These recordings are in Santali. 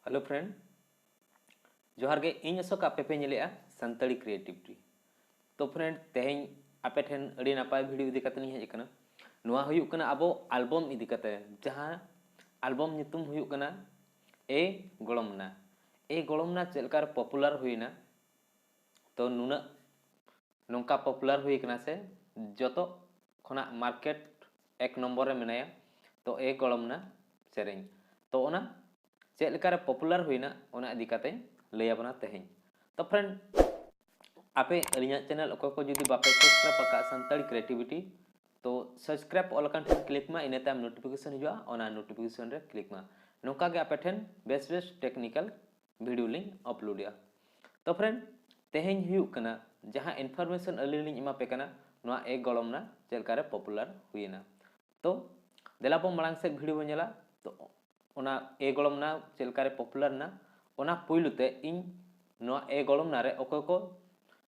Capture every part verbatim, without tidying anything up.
Hello friend, ᱡᱚᱦᱟᱨ ᱜᱮ᱾ ᱤᱧ ᱚᱥᱳᱠ, ᱟᱯᱮ ᱯᱮ ᱧᱮᱞᱮᱜᱼᱟ ᱥᱟᱱᱛᱟᱲᱤ Creativity᱾ ᱛᱚ friend, ᱛᱮᱦᱮᱧ ᱟᱯᱮ ᱴᱷᱮᱱ ᱟᱹᱰᱤ ᱱᱟᱯᱟᱭ video ᱤᱫᱤ ᱠᱟᱛᱮ ᱤᱧ ᱦᱮᱡ ᱟᱠᱟᱱᱟ᱾ ᱱᱚᱣᱟ ᱦᱩᱭᱩᱜ ᱠᱟᱱᱟ ᱟᱵᱚ album ᱤᱫᱤ ᱠᱟᱛᱮ, ᱡᱟᱦᱟᱸ album ᱧᱩᱛᱩᱢ ᱦᱩᱭᱩᱜ ᱠᱟᱱᱟ ᱮ ᱜᱚᱲᱚᱢᱱᱟ᱾ ᱮ ᱜᱚᱲᱚᱢᱱᱟ ᱪᱮᱫ ᱞᱮᱠᱟᱨᱮ popular ᱦᱩᱭᱱᱟ, ᱛᱚ ᱱᱩᱱᱟᱹᱜ ᱱᱚᱝᱠᱟ popular ᱦᱩᱭ ᱠᱟᱱᱟ ᱥᱮ ᱡᱚᱛᱚ ᱠᱷᱚᱱᱟᱜ market ᱮᱠ ᱱᱚᱢᱵᱚᱨ ᱨᱮ ᱢᱮᱱᱟᱭᱟ, ᱛᱚ ᱮ ᱜᱚᱲᱚᱢᱱᱟ ᱥᱮᱨᱮᱧ᱾ ᱛᱚ ᱚᱱᱟ ᱪᱮᱫ ᱞᱮᱠᱟᱨᱮ popular ᱦᱩᱭᱱᱟ, ᱚᱱᱟ ᱤᱫᱤ ᱠᱟᱛᱮᱧ ᱞᱟᱹᱭ ᱟᱵᱚᱱᱟ ᱛᱮᱦᱮᱧ᱾ ᱛᱚ friend, ᱟᱯᱮ ᱟᱹᱞᱤᱧᱟᱜ channel ᱚᱠᱚᱭ ᱠᱚ ᱡᱩᱫᱤ ᱵᱟᱯᱮ subscribe ᱟᱠᱟᱫ ᱥᱟᱱᱛᱟᱲᱤ Creativity, ᱛᱚ subscribe ᱚᱞ ᱟᱠᱟᱱ ᱴᱷᱮᱱ click ᱢᱟ, ᱤᱱᱟᱹ ᱛᱟᱭᱚᱢ notification ᱦᱤᱡᱩᱜᱼᱟ, ᱚᱱᱟ notification ᱨᱮ click ᱢᱟ᱾ ᱱᱚᱝᱠᱟ ᱜᱮ ᱟᱯᱮ ᱴᱷᱮᱱ ᱵᱮᱥ ᱵᱮᱥ technical video ᱞᱤᱧ uploadᱮᱜᱼᱟ᱾ ᱛᱚ friend, ᱛᱮᱦᱮᱧ ᱦᱩᱭᱩᱜ ᱠᱟᱱᱟ ᱡᱟᱦᱟᱸ information ᱟᱹᱞᱤᱧ ᱞᱤᱧ ᱮᱢᱟ ᱯᱮ ᱠᱟᱱᱟ, ᱱᱚᱣᱟ ᱮ ᱜᱚᱲᱚᱢᱱᱟ ᱪᱮᱫ ᱞᱮᱠᱟᱨᱮ popular ᱦᱩᱭᱮᱱᱟ᱾ ᱛᱚ ᱫᱮᱞᱟ ᱵᱚᱱ ᱢᱟᱲᱟᱝ ᱥᱮᱫ video ᱵᱚᱱ ᱧᱮᱞᱟ᱾ ᱛᱚ ᱚᱱᱟ ᱮ ᱜᱚᱲᱚᱢᱱᱟ ᱪᱮᱫ ᱞᱮᱠᱟᱨᱮ popular ᱮᱱᱟ, ᱚᱱᱟ ᱯᱩᱭᱞᱩ ᱛᱮ ᱤᱧ ᱱᱚᱣᱟ ᱮ ᱜᱚᱲᱚᱢᱱᱟ ᱨᱮ ᱚᱠᱚᱭ ᱠᱚ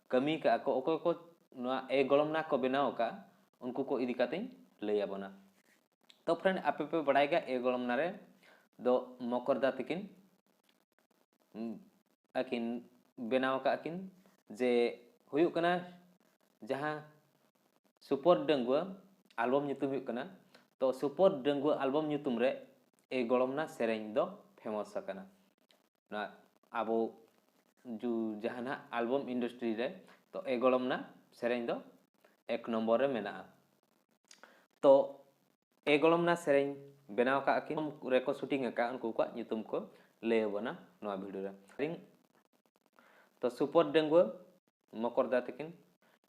ᱠᱟᱹᱢᱤ ᱠᱟᱜᱼᱟ ᱠᱚ, ᱚᱠᱚᱭ ᱠᱚ ᱱᱚᱣᱟ ᱮ ᱜᱚᱲᱚᱢᱱᱟ ᱠᱚ ᱵᱮᱱᱟᱣ ᱟᱠᱟᱫᱼᱟ, ᱩᱱᱠᱩ ᱠᱚ ᱤᱫᱤ ᱠᱟᱛᱮᱧ ᱞᱟᱹᱭ ᱟᱵᱚᱱᱟ᱾ ᱛᱚ friend, ᱟᱯᱮ ᱯᱮ ᱵᱟᱲᱟᱭ ᱜᱮᱭᱟ ᱮ ᱜᱚᱲᱚᱢᱱᱟ ᱨᱮ ᱫᱚ ᱢᱚᱠᱚᱨᱫᱟ ᱛᱤᱠᱤᱱ, ᱩᱢ, ᱟᱹᱠᱤᱱ ᱵᱮᱱᱟᱣ ᱟᱠᱟᱫ ᱠᱤᱱ, ᱡᱮ ᱦᱩᱭᱩᱜ ᱠᱟᱱᱟ ᱡᱟᱦᱟᱸ ᱥᱩᱯᱚᱨ ᱰᱟᱺᱜᱩᱣᱟᱹ album ᱧᱩᱛᱩᱢ ᱦᱩᱭᱩᱜ ᱠᱟᱱᱟ᱾ ᱛᱚ ᱥᱩᱯᱚᱨ ᱰᱟᱺᱜᱩᱣᱟᱹ album ᱧᱩᱛᱩᱢ ᱨᱮ ᱮ ᱜᱚᱲᱚᱢᱱᱟ ᱥᱮᱨᱮᱧ ᱫᱚ famous ᱟᱠᱟᱱᱟ᱾ ᱱᱚᱣᱟ ᱟᱵᱚ ᱡᱩ-, ᱡᱟᱦᱟᱱᱟᱜ album industry ᱨᱮ, ᱛᱚ ᱮ ᱜᱚᱲᱚᱢᱱᱟ ᱥᱮᱨᱮᱧ ᱫᱚ ᱮᱠ ᱱᱚᱢᱵᱚᱨ ᱨᱮ ᱢᱮᱱᱟᱜᱼᱟ᱾ ᱛᱚ ᱮ ᱜᱚᱲᱚᱢᱱᱟ ᱥᱮᱨᱮᱧ ᱵᱮᱱᱟᱣ ᱟᱠᱟᱫ ᱠᱤᱱ, ᱨᱮᱠᱚ shooting ᱟᱠᱟᱫ, ᱩᱱᱠᱩ ᱠᱚᱣᱟᱜ ᱧᱩᱛᱩᱢ ᱠᱚ ᱞᱟᱹᱭ ᱟᱵᱚᱱᱟ ᱱᱚᱣᱟ video ᱨᱮ᱾ ᱛᱚ ᱥᱩᱯᱚᱨ ᱰᱟᱺᱜᱩᱣᱟᱹ, ᱢᱚᱠᱚᱨᱫᱟ ᱛᱟᱹᱠᱤᱱ,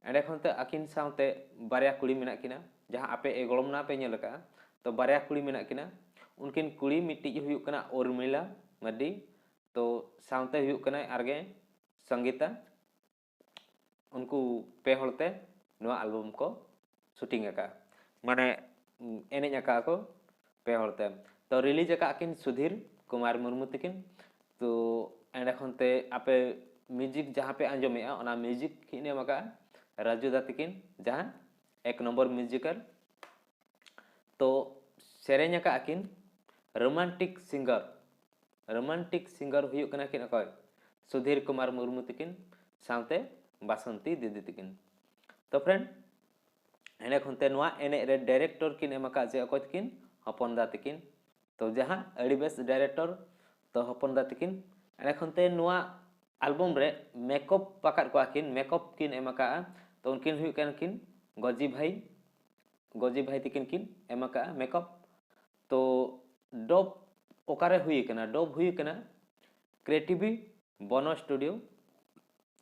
ᱮᱸᱰᱮ ᱠᱷᱚᱱ ᱛᱮ ᱟᱹᱠᱤᱱ ᱥᱟᱶᱛᱮ ᱵᱟᱨᱭᱟ ᱠᱩᱲᱤ ᱢᱮᱱᱟᱜ ᱠᱤᱱᱟ, ᱡᱟᱦᱟᱸ ᱟᱯᱮ ᱮ ᱜᱚᱲᱚᱢᱱᱟ ᱯᱮ ᱧᱮᱞ ᱟᱠᱟᱫᱼᱟ᱾ ᱛᱚ ᱵᱟᱨᱭᱟ ᱠᱩᱲᱤ ᱢᱮᱱᱟᱜ ᱠᱤᱱᱟ, ᱩᱱᱠᱤᱱ ᱠᱩᱲᱤ ᱢᱤᱫᱴᱤᱡ ᱦᱩᱭᱩᱜ ᱠᱟᱱᱟ ᱩᱨᱢᱤᱞᱟ ᱢᱟᱨᱰᱤ, ᱛᱚ ᱥᱟᱶᱛᱮ ᱦᱩᱭᱩᱜ ᱠᱟᱱᱟᱭ ᱟᱨᱜᱮ ᱥᱚᱝᱜᱤᱛᱟ᱾ ᱩᱱᱠᱩ ᱯᱮ ᱦᱚᱲ ᱛᱮ ᱱᱚᱣᱟ album ᱠᱚ shooting ᱟᱠᱟᱫᱼᱟ, ᱢᱟᱱᱮ ᱮᱱᱮᱡ ᱟᱠᱟᱫᱼᱟ ᱠᱚ ᱯᱮ ᱦᱚᱲ ᱛᱮ᱾ ᱛᱚ release ᱟᱠᱟᱫ ᱠᱤᱱ ᱥᱩᱫᱷᱤᱨ ᱠᱩᱢᱟᱨ ᱢᱩᱨᱢᱩ ᱛᱟᱹᱠᱤᱱ᱾ ᱛᱚ ᱮᱸᱰᱮ ᱠᱷᱚᱱ ᱛᱮ ᱟᱯᱮ music ᱡᱟᱦᱟᱸ ᱯᱮ ᱟᱸᱡᱚᱢᱮᱜᱼᱟ, ᱚᱱᱟ music ᱠᱤᱱ ᱮᱢ ᱟᱠᱟᱫᱼᱟ ᱨᱟᱡᱩ ᱫᱟ ᱛᱟᱹᱠᱤᱱ, ᱡᱟᱦᱟᱸ ᱮᱠ ᱱᱚᱢᱵᱚᱨ musical᱾ ᱛᱚ ᱥᱮᱨᱮᱧ ᱟᱠᱟᱫ ᱠᱤᱱ romantic singer ᱨᱳᱢᱟᱱᱴᱤᱠ ᱥᱤᱝᱜᱟᱨ ᱦᱩᱭᱩᱜ ᱠᱟᱱᱟ ᱠᱤᱱ ᱚᱠᱚᱭ? ᱥᱩᱫᱷᱤᱨ ᱠᱩᱢᱟᱨ ᱢᱩᱨᱢᱩ ᱛᱟᱹᱠᱤᱱ ᱥᱟᱶᱛᱮ ᱵᱟᱥᱚᱱᱛᱤ ᱫᱤᱫᱤ ᱛᱟᱹᱠᱤᱱ᱾ ᱛᱚ ᱯᱷᱨᱮᱱᱰ, ᱮᱸᱰᱮ ᱠᱷᱚᱱ ᱛᱮ ᱱᱚᱣᱟ ᱮᱱᱮᱡ ᱨᱮ ᱰᱟᱭᱨᱮᱠᱴᱚᱨ ᱠᱤᱱ ᱮᱢ ᱟᱠᱟᱫ ᱡᱮ ᱚᱠᱚᱭ ᱛᱟᱹᱠᱤᱱ? ᱦᱚᱯᱚᱱ ᱫᱟ ᱛᱟᱹᱠᱤᱱ᱾ ᱛᱚ ᱡᱟᱦᱟᱸ ᱟᱹᱰᱤ ᱵᱮᱥ ᱰᱟᱭᱨᱮᱠᱴᱚᱨ, ᱛᱚ ᱦᱚᱯᱚᱱ ᱫᱟ ᱛᱟᱹᱠᱤᱱ᱾ ᱮᱸᱰᱮ ᱠᱷᱚᱱ ᱛᱮ ᱱᱚᱣᱟ ᱟᱞᱵᱚᱢ ᱨᱮ ᱢᱮᱠᱚᱯ ᱟᱠᱟᱫ ᱠᱚᱣᱟ ᱠᱤᱱ, ᱢᱮᱠᱚᱯ ᱠᱤᱱ ᱮᱢ ᱟᱠᱟᱫᱼᱟ᱾ ᱛᱚ ᱩᱱᱠᱤᱱ ᱦᱩᱭᱩᱜ ᱠᱟᱱᱟ ᱠᱤᱱ ᱜᱚᱡᱤ ᱵᱷᱟᱭ, ᱜᱚᱡᱤ ᱵᱷᱟᱭ ᱛᱟᱹᱠᱤᱱ ᱠᱤᱱ ᱮᱢ ᱟᱠᱟᱫᱼᱟ ᱢᱮᱠᱚᱯ᱾ ᱛᱚ ᱰᱚᱵ ᱚᱠᱟᱨᱮ ᱦᱩᱭ ᱟᱠᱟᱱᱟ? ᱰᱚᱵ ᱦᱩᱭ ᱟᱠᱟᱱᱟ ᱠᱨᱤᱭᱮᱴᱤᱵᱷᱤ ᱵᱚᱱᱚ ᱥᱴᱩᱰᱤᱭᱳ,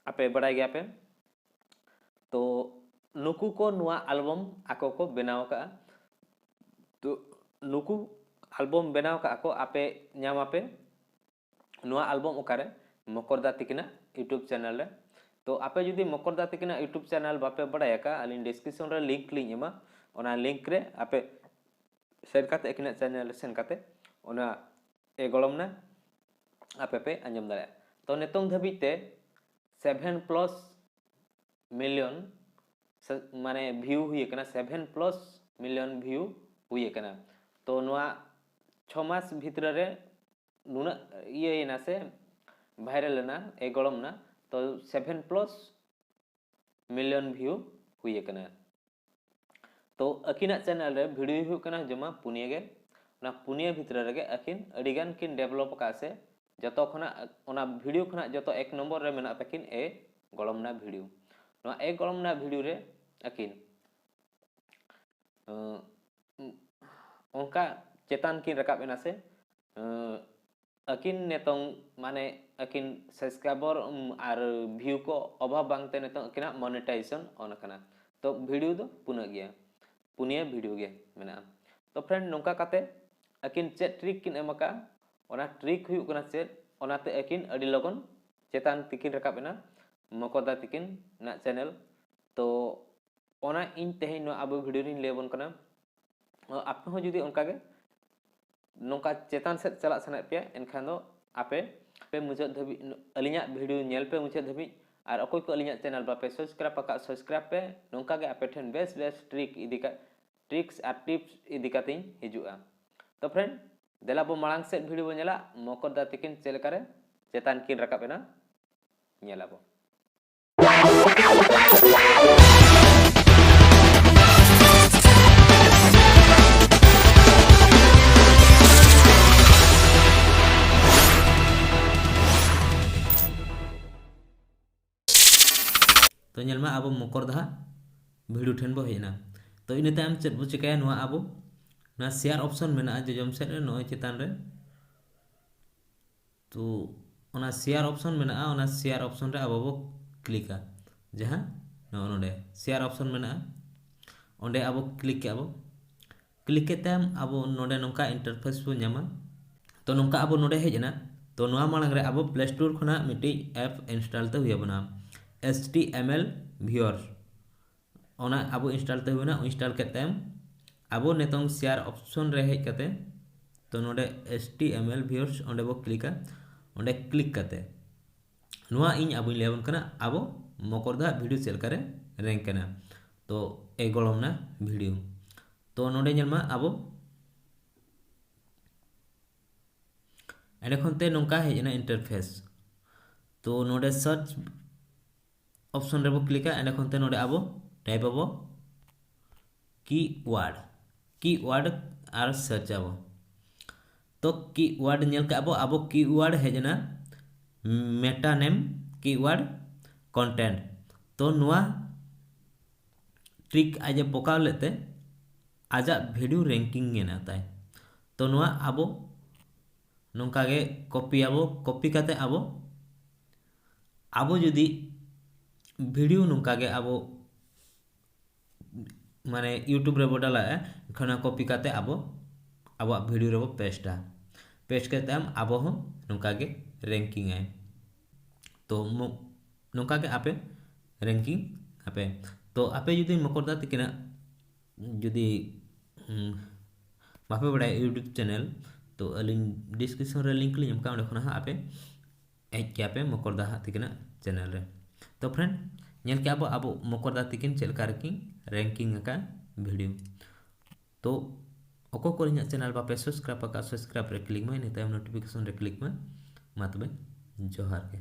ᱟᱯᱮ ᱵᱟᱲᱟᱭ ᱜᱮᱭᱟᱯᱮ᱾ ᱛᱚ ᱱᱩᱠᱩ ᱠᱚ ᱱᱚᱣᱟ ᱟᱞᱵᱚᱢ ᱟᱠᱚ ᱠᱚ ᱵᱮᱱᱟᱣ ᱟᱠᱟᱫᱼᱟ᱾ ᱛᱚ ᱱᱩᱠᱩ ᱟᱞᱵᱚᱢ ᱵᱮᱱᱟᱣ ᱟᱠᱟᱫ ᱠᱚ ᱟᱯᱮ ᱧᱟᱢᱟᱯᱮ ᱱᱚᱣᱟ ᱟᱞᱵᱚᱢ ᱚᱠᱟᱨᱮ? ᱢᱚᱠᱚᱨᱫᱟ ᱛᱤᱠᱤᱱᱟᱜ YouTube ᱪᱮᱱᱮᱞ ᱨᱮ᱾ ᱛᱚ ᱟᱯᱮ ᱡᱩᱫᱤ ᱢᱚᱠᱚᱨᱫᱟ ᱛᱤᱠᱤᱱᱟᱜ YouTube ᱪᱮᱱᱮᱞ ᱵᱟᱯᱮ ᱵᱟᱲᱟᱭ ᱟᱠᱟᱫᱼᱟ, ᱟᱹᱞᱤᱧ ᱰᱤᱥᱠᱨᱤᱯᱥᱚᱱ ᱨᱮ ᱞᱤᱝᱠ ᱞᱤᱧ ᱮᱢᱟ, ᱚᱱᱟ ᱞᱤᱝᱠ ᱨᱮ ᱟᱯᱮ ᱥᱮᱱ ᱠᱟᱛᱮ, ᱟᱹᱠᱤᱱᱟᱜ ᱪᱮᱱᱮᱞ ᱨᱮ ᱥᱮᱱ ᱠᱟᱛᱮ ᱚᱱᱟ ᱮ ᱜᱚᱲᱚᱢ ᱱᱟ ᱟᱯᱮ ᱯᱮ ᱟᱸᱡᱚᱢ ᱫᱟᱲᱮᱭᱟᱜᱼᱟ᱾ ᱛᱚ ᱱᱤᱛᱚᱝ ᱫᱷᱟᱹᱵᱤᱡ ᱛᱮ ᱥᱮᱵᱷᱮᱱ ᱯᱞᱟᱥ ᱢᱤᱞᱤᱭᱚᱱ ᱥᱮ, ᱢᱟᱱᱮ ᱵᱷᱤᱭᱩ ᱦᱩᱭ ᱟᱠᱟᱱᱟ, ᱥᱮᱵᱷᱮᱱ ᱯᱞᱟᱥ ᱢᱤᱞᱤᱭᱚᱱ ᱵᱷᱤᱭᱩ ᱦᱩᱭ ᱟᱠᱟᱱᱟ᱾ ᱛᱚ ᱱᱚᱣᱟ ᱪᱷᱚ ᱢᱟᱥ ᱵᱷᱤᱛᱨᱤ ᱨᱮ ᱱᱩᱱᱟᱹᱜ ᱤᱭᱟᱹᱭᱮᱱᱟ ᱥᱮ ᱵᱷᱟᱭᱨᱟᱞ ᱮᱱᱟ ᱮ ᱜᱚᱲᱚᱢ ᱱᱟ, ᱛᱚ ᱥᱮᱵᱷᱮᱱ ᱯᱞᱟᱥ ᱢᱤᱞᱤᱭᱚᱱ ᱵᱷᱤᱭᱩ ᱦᱩᱭ ᱟᱠᱟᱱᱟ᱾ ᱛᱚ ᱟᱹᱠᱤᱱᱟᱜ ᱪᱮᱱᱮᱞ ᱨᱮ ᱵᱷᱤᱰᱤᱭᱳ ᱦᱩᱭᱩᱜ ᱠᱟᱱᱟ ᱡᱚᱢᱟ ᱯᱩᱱᱭᱟᱹ ᱜᱮ᱾ ᱚᱱᱟ ᱯᱩᱱᱭᱟᱹ ᱵᱷᱤᱛᱨᱤ ᱨᱮᱜᱮ ᱟᱹᱠᱤᱱ ᱟᱹᱰᱤᱜᱟᱱ ᱠᱤᱱ ᱰᱮᱵᱷᱞᱚᱯ ᱟᱠᱟᱫ ᱥᱮ ᱡᱚᱛᱚ ᱠᱷᱚᱱᱟᱜ, ᱚᱱᱟ ᱵᱷᱤᱰᱤᱭᱳ ᱠᱷᱚᱱᱟᱜ ᱡᱚᱛᱚ ᱮᱠ ᱱᱚᱢᱵᱚᱨ ᱨᱮ ᱢᱮᱱᱟᱜ ᱛᱟᱹᱠᱤᱱ ᱮ ᱜᱚᱲᱚᱢ ᱱᱟ ᱵᱷᱤᱰᱤᱭᱳ᱾ ᱱᱚᱣᱟ ᱮ ᱜᱚᱲᱚᱢ ᱱᱟ ᱵᱷᱤᱰᱤᱭᱳ ᱨᱮ ᱟᱹᱠᱤᱱ ᱚᱱᱠᱟ ᱪᱮᱛᱟᱱ ᱠᱤᱱ ᱨᱟᱠᱟᱵ ᱮᱱᱟ ᱥᱮ ᱟᱹᱠᱤᱱ ᱱᱤᱛᱚᱝ ᱢᱟᱱᱮ ᱟᱹᱠᱤᱱ ᱥᱟᱵᱥᱠᱨᱟᱭᱵᱟᱨ ᱟᱨ ᱵᱷᱤᱭᱩ ᱠᱚ ᱚᱵᱷᱟᱵ ᱵᱟᱝᱛᱮ ᱱᱤᱛᱚᱝ ᱟᱹᱠᱤᱱᱟᱜ ᱢᱚᱱᱮᱴᱟᱭᱡᱮᱥᱚᱱ ᱚᱱ ᱟᱠᱟᱱᱟ᱾ ᱛᱚ ᱵᱷᱤᱰᱤᱭᱳ ᱫᱚ ᱯᱩᱱᱟᱹᱜ ᱜᱮᱭᱟ, ᱯᱩᱱᱭᱟᱹ ᱵᱷᱤᱰᱤᱭᱳ ᱜᱮ ᱢᱮᱱᱟᱜᱼᱟ᱾ ᱛᱚ ᱯᱷᱨᱮᱱᱰ, ᱱᱚᱝᱠᱟ ᱠᱟᱛᱮ ᱟᱹᱠᱤᱱ ᱪᱮᱫ ᱴᱨᱤᱠ ᱠᱤᱱ ᱮᱢ ᱟᱠᱟᱫᱼᱟ, ᱚᱱᱟ ᱴᱨᱤᱠ ᱦᱩᱭᱩᱜ ᱠᱟᱱᱟ ᱪᱮᱫ, ᱚᱱᱟᱛᱮ ᱟᱹᱠᱤᱱ ᱟᱹᱰᱤ ᱞᱚᱜᱚᱱ ᱪᱮᱛᱟᱱ ᱛᱮᱠᱤᱱ ᱨᱟᱠᱟᱵ ᱮᱱᱟ ᱢᱚᱠᱚᱨᱫᱟ ᱛᱤᱠᱤᱱ ᱨᱮᱱᱟᱜ ᱪᱮᱱᱮᱞ᱾ ᱛᱚ ᱚᱱᱟ ᱤᱧ ᱛᱮᱦᱮᱧ ᱱᱚᱣᱟ ᱟᱵᱚ ᱵᱷᱤᱰᱤᱭᱳ ᱨᱤᱧ ᱞᱟᱹᱭ ᱟᱵᱚᱱ ᱠᱟᱱᱟ᱾ ᱟᱯᱮ ᱦᱚᱸ ᱡᱩᱫᱤ ᱚᱱᱠᱟᱜᱮ ᱱᱚᱝᱠᱟ ᱪᱮᱛᱟᱱ ᱥᱮᱫ ᱪᱟᱞᱟᱜ ᱥᱟᱱᱟᱭᱮᱫ ᱯᱮᱭᱟ, ᱮᱱᱠᱷᱟᱱ ᱫᱚ ᱟᱯᱮ, ᱟᱯᱮ ᱢᱩᱪᱟᱹᱫ ᱫᱷᱟᱹᱵᱤᱡ ᱟᱹᱞᱤᱧᱟᱜ ᱵᱷᱤᱰᱤᱭᱳ ᱧᱮᱞ ᱯᱮ ᱢᱩᱪᱟᱹᱫ ᱫᱷᱟᱹᱵᱤᱡ᱾ ᱟᱨ ᱚᱠᱚᱭ ᱠᱚ ᱟᱹᱞᱤᱧᱟᱜ ᱪᱮᱱᱮᱞ ᱵᱟᱯᱮ ᱥᱟᱵᱥᱠᱨᱟᱭᱤᱵ ᱟᱠᱟᱫ, ᱥᱟᱵᱥᱠᱨᱟᱭᱤᱵ ᱯᱮ᱾ ᱱᱚᱝᱠᱟ ᱜᱮ ᱟᱯᱮ ᱴᱷᱮᱱ ᱵᱮᱥ ᱵᱮᱥ ᱴᱨᱤᱠ ᱤᱫᱤ ᱠᱟ-, ᱴᱨᱤᱠᱥ ᱟᱨ ᱴᱤᱯᱥ ᱤᱫᱤ ᱠᱟᱛᱮᱧ ᱦᱤᱡᱩᱜᱼᱟ᱾ ᱛᱚ ᱯᱷᱨᱮᱱᱰ, ᱫᱮᱞᱟ ᱵᱚ ᱢᱟᱲᱟᱝ ᱥᱮᱫ ᱵᱷᱤᱰᱤᱭᱳ ᱵᱚ ᱧᱮᱞᱟ, ᱢᱚᱠᱚᱨ ᱫᱟ ᱛᱤᱠᱤᱱ ᱪᱮᱫ ᱞᱮᱠᱟᱨᱮ ᱪᱮᱛᱟᱱ ᱠᱤᱱ ᱨᱟᱠᱟᱵ ᱮᱱᱟ, ᱧᱮᱞ ᱟᱵᱚ᱾ ᱛᱚ ᱧᱮᱞ ᱢᱟ, ᱟᱵᱚ ᱢᱚᱠᱚᱨ ᱫᱟ ᱦᱟᱸᱜ ᱵᱷᱤᱰᱤᱭᱳ ᱴᱷᱮᱱ ᱵᱚ ᱦᱮᱡ ᱮᱱᱟ᱾ ᱛᱚ ᱤᱱᱟᱹ ᱛᱟᱭᱚᱢ ᱪᱮᱫ ᱵᱚ ᱪᱤᱠᱟᱹᱭᱟ? ᱱᱚᱣᱟ ᱟᱵᱚ ᱱᱚᱣᱟ ᱥᱮᱭᱟᱨ ᱚᱯᱥᱚᱱ ᱢᱮᱱᱟᱜᱼᱟ ᱡᱚᱡᱚᱢ ᱥᱮᱫ ᱨᱮ, ᱱᱚᱜᱼᱚᱭ ᱪᱮᱛᱟᱱ ᱨᱮ᱾ ᱛᱚ ᱚᱱᱟ ᱥᱮᱭᱟᱨ ᱚᱯᱥᱚᱱ ᱢᱮᱱᱟᱜᱼᱟ, ᱚᱱᱟ ᱥᱮᱭᱟᱨ ᱚᱯᱥᱚᱱ ᱨᱮ ᱟᱵᱚ ᱵᱚ ᱠᱞᱤᱠᱟ᱾ ᱡᱟᱦᱟᱸ ᱱᱚᱜᱼᱚ ᱱᱚᱰᱮ ᱥᱮᱭᱟᱨ ᱚᱯᱥᱚᱱ ᱢᱮᱱᱟᱜᱼᱟ, ᱚᱸᱰᱮ ᱟᱵᱚ ᱠᱞᱤᱠ ᱠᱮᱜᱼᱟ ᱵᱚ᱾ ᱠᱞᱤᱠ ᱠᱮᱫ ᱛᱟᱭᱚᱢ ᱟᱵᱚ ᱱᱚᱰᱮ ᱱᱚᱝᱠᱟ ᱤᱱᱴᱟᱨᱯᱷᱮᱥ ᱵᱚ ᱧᱟᱢᱟ᱾ ᱛᱚ ᱱᱚᱝᱠᱟ ᱟᱵᱚ ᱱᱚᱰᱮ ᱦᱮᱡ ᱮᱱᱟ᱾ ᱛᱚ ᱱᱚᱣᱟ ᱢᱟᱲᱟᱝ ᱨᱮ ᱟᱵᱚ ᱯᱞᱮ ᱥᱴᱳᱨ ᱠᱷᱚᱱᱟᱜ ᱢᱤᱫᱴᱤᱡ ᱮᱯ ᱤᱱᱥᱴᱚᱞ ᱛᱮ ᱦᱩᱭ ᱟᱵᱚᱱᱟ, H T M L viewer. ᱚᱱᱟ ᱟᱵᱚ ᱤᱱᱥᱴᱚᱞ ᱛᱮ ᱦᱩᱭᱱᱟ᱾ ᱤᱱᱥᱴᱚᱞ ᱠᱮᱫ ᱛᱟᱭᱚᱢ ᱟᱵᱚ ᱱᱤᱛᱚᱝ ᱥᱮᱭᱟᱨ ᱚᱯᱥᱚᱱ ᱨᱮ ᱦᱮᱡ ᱠᱟᱛᱮ, ᱛᱚ ᱱᱚᱰᱮ H T M L viewers ᱚᱸᱰᱮ ᱵᱚ ᱠᱞᱤᱠᱟ᱾ ᱚᱸᱰᱮ ᱠᱞᱤᱠ ᱠᱟᱛᱮ ᱱᱚᱣᱟ ᱤᱧ ᱟᱵᱚᱧ ᱞᱟᱹᱭ ᱟᱵᱚᱱ ᱠᱟᱱᱟ ᱟᱵᱚ ᱢᱚᱠᱚᱨ ᱫᱟ ᱦᱟᱸᱜ ᱵᱷᱤᱰᱤᱭᱳ ᱪᱮᱫ ᱞᱮᱠᱟᱨᱮ ᱨᱮᱝᱠ ᱠᱟᱱᱟ᱾ ᱛᱚ ᱮ ᱜᱚᱲᱚᱢ ᱱᱟ ᱵᱷᱤᱰᱤᱭᱳ᱾ ᱛᱚ ᱱᱚᱰᱮ ᱧᱮᱞ ᱢᱟ ᱟᱵᱚ ᱮᱸᱰᱮ ᱠᱷᱚᱱ ᱛᱮ ᱱᱚᱝᱠᱟ ᱦᱮᱡ ᱮᱱᱟ ᱤᱱᱴᱟᱨᱯᱷᱮᱥ᱾ ᱛᱚ ᱱᱚᱰᱮ ᱥᱟᱨᱪ ᱚᱯᱥᱚᱱ ᱨᱮᱵᱚ ᱠᱞᱤᱠᱟ, ᱮᱸᱰᱮ ᱠᱷᱚᱱ ᱛᱮ ᱱᱚᱰᱮ ᱟᱵᱚ ᱴᱟᱭᱤᱯ ᱟᱵᱚ ᱠᱤᱣᱟᱨᱰ, ᱠᱤᱣᱟᱨᱰ ᱟᱨ ᱥᱟᱨᱪ ᱟᱵᱚ᱾ ᱛᱚ ᱠᱤᱣᱟᱨᱰ ᱧᱮᱞ ᱠᱟᱜ ᱟᱵᱚ, ᱟᱵᱚ ᱠᱤᱣᱟᱨᱰ ᱦᱮᱡ ᱮᱱᱟ ᱢᱮᱴᱟ ᱱᱮᱢ ᱠᱤᱣᱟᱨᱰ ᱠᱚᱱᱴᱮᱱᱴ᱾ ᱛᱚ ᱱᱚᱣᱟ ᱴᱨᱤᱠ ᱟᱡ ᱮ ᱯᱚᱠᱟᱣ ᱞᱮᱫ ᱛᱮ ᱟᱡᱟᱜ ᱵᱷᱤᱰᱤᱭᱳ ᱨᱮᱝᱠᱤᱝ ᱮᱱᱟ ᱛᱟᱭ᱾ ᱛᱚ ᱱᱚᱣᱟ ᱟᱵᱚ ᱱᱚᱝᱠᱟ ᱜᱮ ᱠᱚᱯᱤᱭᱟᱵᱚ, ᱠᱚᱯᱤ ᱠᱟᱛᱮ ᱟᱵᱚ, ᱟᱵᱚ ᱡᱩᱫᱤ ᱵᱷᱤᱰᱤᱭᱳ ᱱᱚᱝᱠᱟ ᱜᱮ ᱟᱵᱚ ᱢᱟᱱᱮ YouTube ᱨᱮᱵᱚ ᱰᱟᱞᱟᱜᱼᱟ, ᱮᱱᱠᱷᱟᱱ ᱚᱱᱟ ᱠᱚᱯᱤ ᱠᱟᱛᱮ ᱟᱵᱚ ᱟᱵᱚᱣᱟᱜ ᱵᱷᱤᱰᱤᱭᱳ ᱨᱮᱵᱚ ᱯᱮᱥᱴᱟ᱾ ᱯᱮᱥᱴ ᱠᱟᱛᱮ ᱟᱢ ᱟᱵᱚ ᱦᱚᱸ ᱱᱚᱝᱠᱟ ᱜᱮ ᱨᱮᱝᱠᱤᱝ ᱟᱭ᱾ ᱛᱚ ᱢᱚ-, ᱱᱚᱝᱠᱟ ᱜᱮ ᱟᱯᱮ ᱨᱮᱝᱠᱤᱝ ᱟᱯᱮ᱾ ᱛᱚ ᱟᱯᱮ ᱡᱩᱫᱤ ᱢᱚᱠᱚᱨ ᱫᱟ ᱛᱤᱠᱤᱱᱟᱜ ᱡᱩᱫᱤ, ᱩᱸ, ᱵᱟᱯᱮ ᱵᱟᱲᱟᱭᱟ YouTube ᱪᱮᱱᱮᱞ, ᱛᱚ ᱟᱹᱞᱤᱧ ᱰᱤᱥᱠᱨᱤᱯᱥᱚᱱ ᱨᱮ ᱞᱤᱝᱠ ᱞᱤᱧ ᱮᱢ ᱠᱟᱜᱼᱟ, ᱚᱸᱰᱮ ᱠᱷᱚᱱᱟᱜ ᱦᱟᱸᱜ ᱟᱯᱮ ᱦᱮᱡ ᱠᱮᱭᱟ ᱯᱮ ᱢᱚᱠᱚᱨ ᱫᱟ ᱦᱟᱸᱜ ᱛᱤᱠᱤᱱᱟᱜ ᱪᱮᱱᱮᱞ ᱨᱮ᱾ ᱛᱚ ᱯᱷᱨᱮᱱᱰ, ᱧᱮᱞ ᱠᱮᱜᱼᱟ ᱵᱚ ᱟᱵᱚ ᱢᱚᱠᱚᱨ ᱫᱟ ᱛᱤᱠᱤᱱ ᱪᱮᱫ ᱞᱮᱠᱟ ᱨᱮᱠᱤᱱ ᱨᱮᱝᱠᱤᱝ ᱟᱠᱟᱫ ᱵᱷᱤᱰᱤᱭᱳ᱾ ᱛᱚ ᱚᱠᱚᱭ ᱠᱚ ᱤᱧᱟᱹᱜ ᱪᱮᱱᱮᱞ ᱵᱟᱯᱮ ᱥᱟᱵᱥᱠᱨᱟᱭᱤᱵ ᱟᱠᱟᱫ, ᱥᱟᱵᱥᱠᱨᱟᱭᱤᱵ ᱨᱮ ᱠᱞᱤᱠ ᱢᱮ, ᱤᱱᱟᱹ ᱛᱟᱭᱚᱢ ᱱᱳᱴᱤᱯᱷᱤᱠᱮᱥᱚᱱ ᱨᱮ ᱠᱞᱤᱠ ᱢᱮ᱾ ᱢᱟ ᱛᱚᱵᱮ, ᱡᱚᱦᱟᱨ ᱜᱮ᱾